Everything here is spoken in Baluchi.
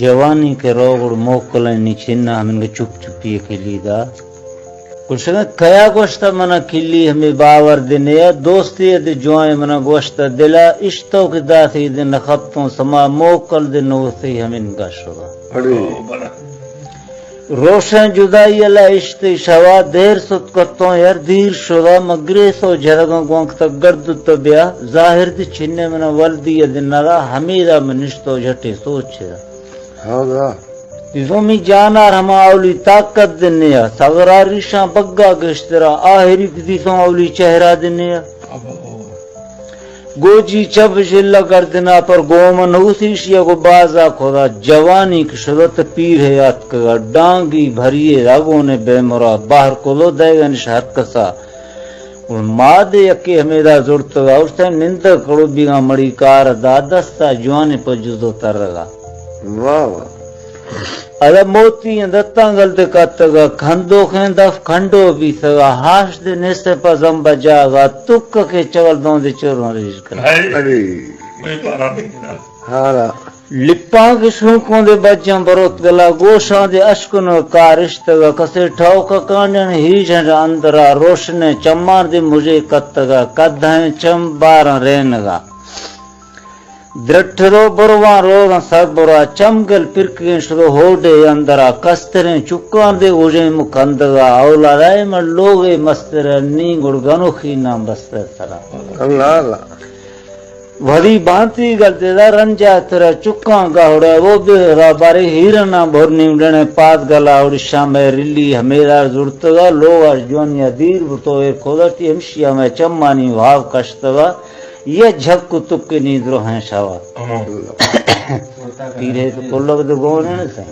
جوانی کہ رو گڑ موکلیں نی چھنا ہمنگا چپ چپی کلی دا۔ گوشگا کیا گوشتا منا کلی ہمیں باور دے نیا، دوستی دے جوائیں منا گوشتا دلا، اشتو کہ داتی دے نخطوں سما موکل دے نوسی ہمنگا شدا۔ روشن جدائی اللہ اشتی شوا، دیر ست کتوں یار دیر شدا، مگریس و جھرگاں گوانک تا گرد تو بیا، ظاہر دی چھنے منا ولدی دے نرا، ہمیدا من نشتو جھٹے سوچ دا۔ ہاں۔ تیزومی جانار ہما اولی طاقت دنیا، سغرا ریشاں بگا گشترا، آہری دیسوں اولی چہرہ دنیا۔ گوجی چپ شلہ گردنا پر گوم نوسیش یا گو بازا کھودا، جوانی کہ شدت پیر ہے یاد کگا، ڈانگی بھریے راگونے بے مرا، باہر کلو دیگنش ہر کسا۔ گڑ ماد یکے ہمیدا زرتگا، اشتہ نندگ کڑو بیگا مڑی کار دا، دستا جوانی پہ جزو ترگا۔ واہ واہ۔ ادا موتی دتاں گل دے کتگا، کھندوخیں دف کھنڈو بیتگا، ہاش دے نیسے پہ زمبا جاگا، تک کے چول دوں دے چوروں ریش کر۔ ارے۔ ہاں۔ لپاں کہ شونکوں دے بجاں بروت گلا، گوشاں دے اشکنو کارشتگا، کسے ٹھوکا کانڈن ہیجن اندرا، روشنے چمان دے مجھے کتگا، کدھائیں چم باراں رینگا۔ درٹھرو برواں روغاں سربرا، چم گل پرکگیں شدو ہوڈے اندرا، کستریں چکاں دے اوژیں مکندگا، اولا رائے من لوگے مستر نی گڑ گنوخی نام بستر سرا۔ اللہ اللہ۔ وھدی بانتی گل دیدا رنجا ترا چکاں گہڑا، وہ بہرا بارے ہیرنا بھر نیمڈنے پاد گلا، اور شام رلی ہمیرا زرتگا، لوگا جوانیا دیر بتو اے کھودا تی ہمشیا میں چمانی بھاو کشتگا، یہ جھک تک نی درہیں شوا۔ پیرے تو کلگ دگونے سے۔